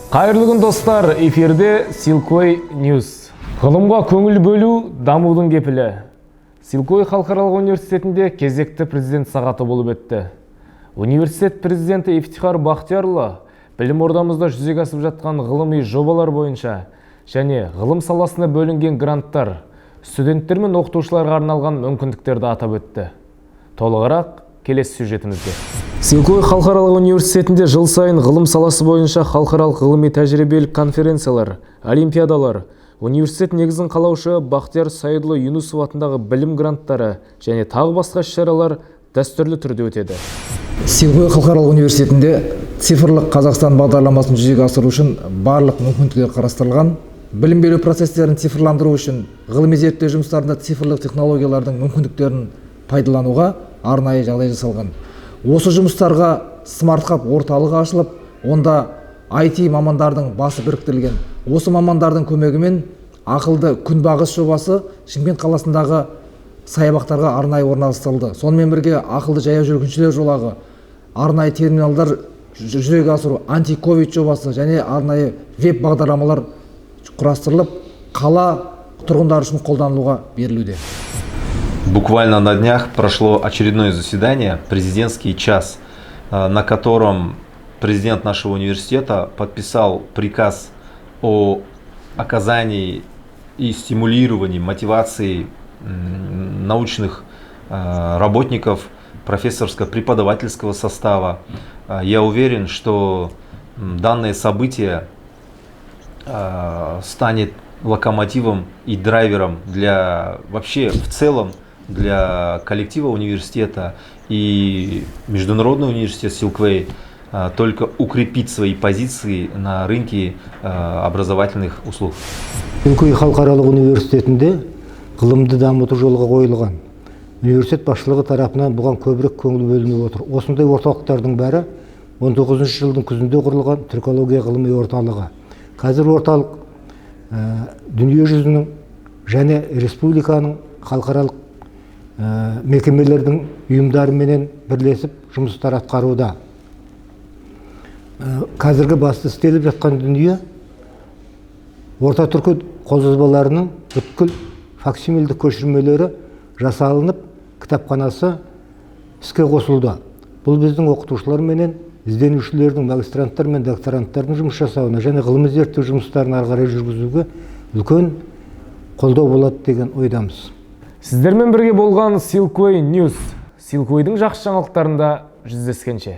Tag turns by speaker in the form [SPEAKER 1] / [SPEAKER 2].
[SPEAKER 1] Қайырлы күн, достар! Эфирде Silkway News. Ғылымға көңіл бөлу – дамудың кепілі. Силквей халықаралық университетінде кезекті президент сағаты болып өтті. Университет президенті Ифтихар Бақтиярұлы білім ордамызда жүзеге асып жатқан ғылыми жобалар бойынша және ғылым саласына бөлінген гранттар, студенттер мен оқытушыларға арналған мүмкіндіктерді атап өтті. Толығырақ келесі сюжетімізде. Силквей халықаралық университетінде жыл сайын ғылым саласы бойынша халықаралық ғылыми тәжірибелік конференциялар, олимпиадалар, университет негізін қалаушы Бақтияр Саидұлы Юнусов атындағы білім гранттары және тағы басқа іс-шаралар дәстүрлі түрде өтеді.
[SPEAKER 2] Силквей халықаралық университетінде «Цифрлық Қазақстан» бағдарламасын жүзеге асыру үшін барлық мүмкіндіктер қарастырылған. Білім беру процестерін цифрландыру үшін, ғылыми зерттеу жұмыстарында цифрлық технологиялардың мүмкіндіктерін пайдалануға арнайы жағдай жасалған. Осы жұмыстарға Smart Hub орталығы ашылып, онда IT мамандардың басы біріктірілген. Осы мамандардың көмегімен ақылды күнбағыс жобасы Шымкент қаласындағы саябақтарға арнайы орналастырылды. Сонымен бірге ақылды жаяу жүргіншілер жолағы, арнайы терминалдар жүзеге асыру, антиковид жобасы және арнайы веб бағдарламалар құрастырылып, қала тұрғындары үшін қолданылуға берілуде.
[SPEAKER 3] Буквально на днях прошло очередное заседание, президентский час, на котором президент нашего университета подписал приказ о оказании и стимулировании мотивации научных работников профессорско-преподавательского состава. Я уверен, что данное событие станет локомотивом и драйвером для вообще в целом для коллектива университета, и Международный университет Силквей только укрепит свои позиции на рынке образовательных услуг.
[SPEAKER 4] Силквей халықаралық университетінде ғылымды дамыту жолға қойылған. Университет басшылығы тарапынан бұған көбірек көңіл бөлініп отыр. Осындай орталықтардың бәрі 19 жылдың күзінде құрылған түркология ғылыми орталығы. Қазір орталық дүние жүзінің және республиканың халықаралық мекемелердің ұйымдарыменен бірлесіп жұмыстар атқаруда. Қазіргі басты істеліп жатқан дүние – орта түркі қолжазбаларының бүткіл факсимильдік көшірмелері жасалынып, кітапханасы іске қосылды. Бұл біздің оқытушылар менен ізденушілердің, магистранттар мен докторанттардың жұмыс жасауына және ғылыми зерттеу жұмыстарын ары қарай жүргізуге үлкен қолдау болады деген ойдамыз.
[SPEAKER 1] Сіздермен бірге болған Silkway News. Silkway'дың жақсы жаңалықтарында жүздескенше.